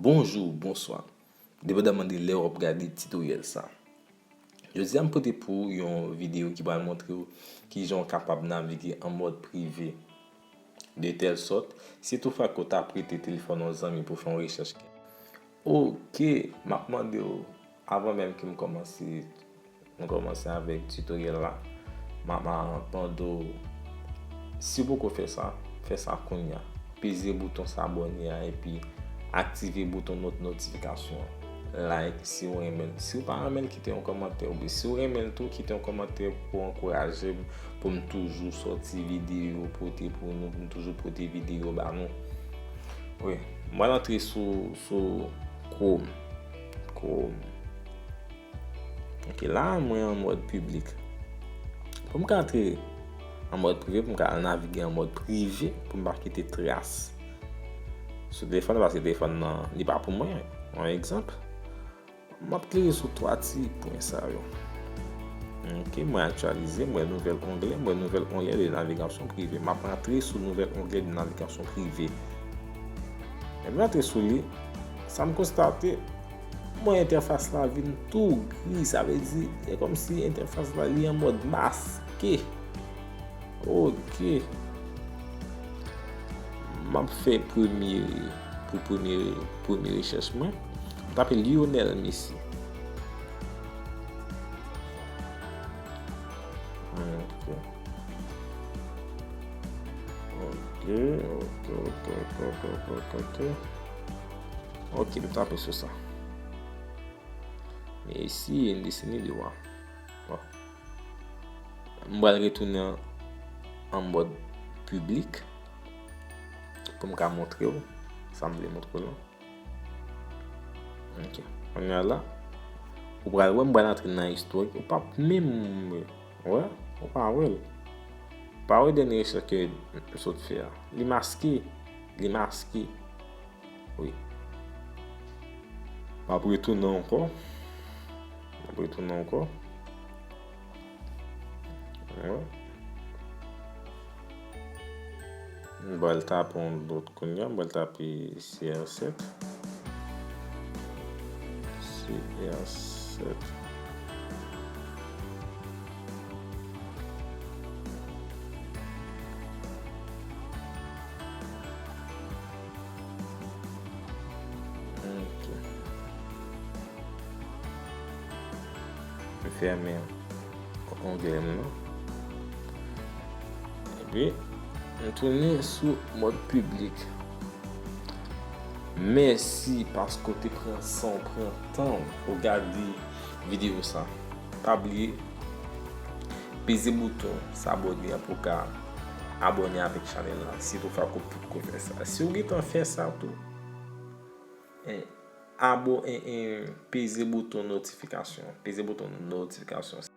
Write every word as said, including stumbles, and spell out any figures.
Bonjou, bonswa. Depandaman de lè w ap gade titoryèl sa. Jodi a m pote pou w yon videyo ki pral montre w kijan w kapab navige an mòd prive. De tèl sòt, si toutfwa ke w ta prete telefòn yon zanmi pou fè yon rechèch. Ok, m ap mande w, avan menm ke m kòmanse Nou kòmanse avèk titoryèl la. M ap mande w, si w poko fè sa, fè sa kounye a. Peze bouton s'abonner a epi aktive bouton not-, notifikasyon an. Like si w renmen l. Si w pa renmen l, kite yon kòmantè. Oubyen si w renmen l tou, kite yon kòmantè pou ankouraje m, pou m toujou sòti videyo pote pou nou, pou m toujou pote videyo ba nou. Wi, mwen antre sou, sou Chrome. Chrome. Ok, la mwen an mòd piblik. Pou m ka antre an mòd prive, pou m ka al navige an mòd prive, pou m pa kite tras sou telefòn nan, paske telefòn nan, li pa pou mwen. Yon egzanp, m ap klike sou twa ti pwen sa yo. Ok, mwen aktyalize, mwen nouvèl onglè, mwen nouvèl onglè de navigasyon prive. M ap antre sou nouvèl onglè de navigasyon prive. Lè m antre sou li, sa m konstate, Mwen, entèfas la vin tou gri, sa vle di, e kòmsi entèfas la, li an mòd maske. Ok. M ap fè premye, pou premye, premye rechèch mwen. M tape Lionel Messi. Ok. Ok, ok, ok. Ok, m tape sou sa. Messi, N D C N D wa. Bon. M pral retounen an, an mòd piblik pou m ka montre w sa m vle montre w lan. Ok. Kounye a la, ou pral wè m pral antre nan istorik. Ou p ap menm wè. Ou pa wè l. Pa wè dènye rechèch ke m sot fè a. Li maske. Li maske. Wi. M ap retounen ankò. M ap retounen ankò. Wi. M pral tape yon lòt kounye a. M pral tape C R sèt. C R sèt. Ok. M fèmen onglè m nan. Epi, m tounen sou mòd piblik. Mèsi paske w te pran san w pran tan w pou w gade videyo sa. Pa bliye, peze bouton s'abonner an pou w ka abòne avèk chanèl la, si toutfwa ke w potko fè sa. Si w gentan fè sa tou, eh, abo-, eh, eh, peze bouton notifikasyon. Peze bouton notifikasyon.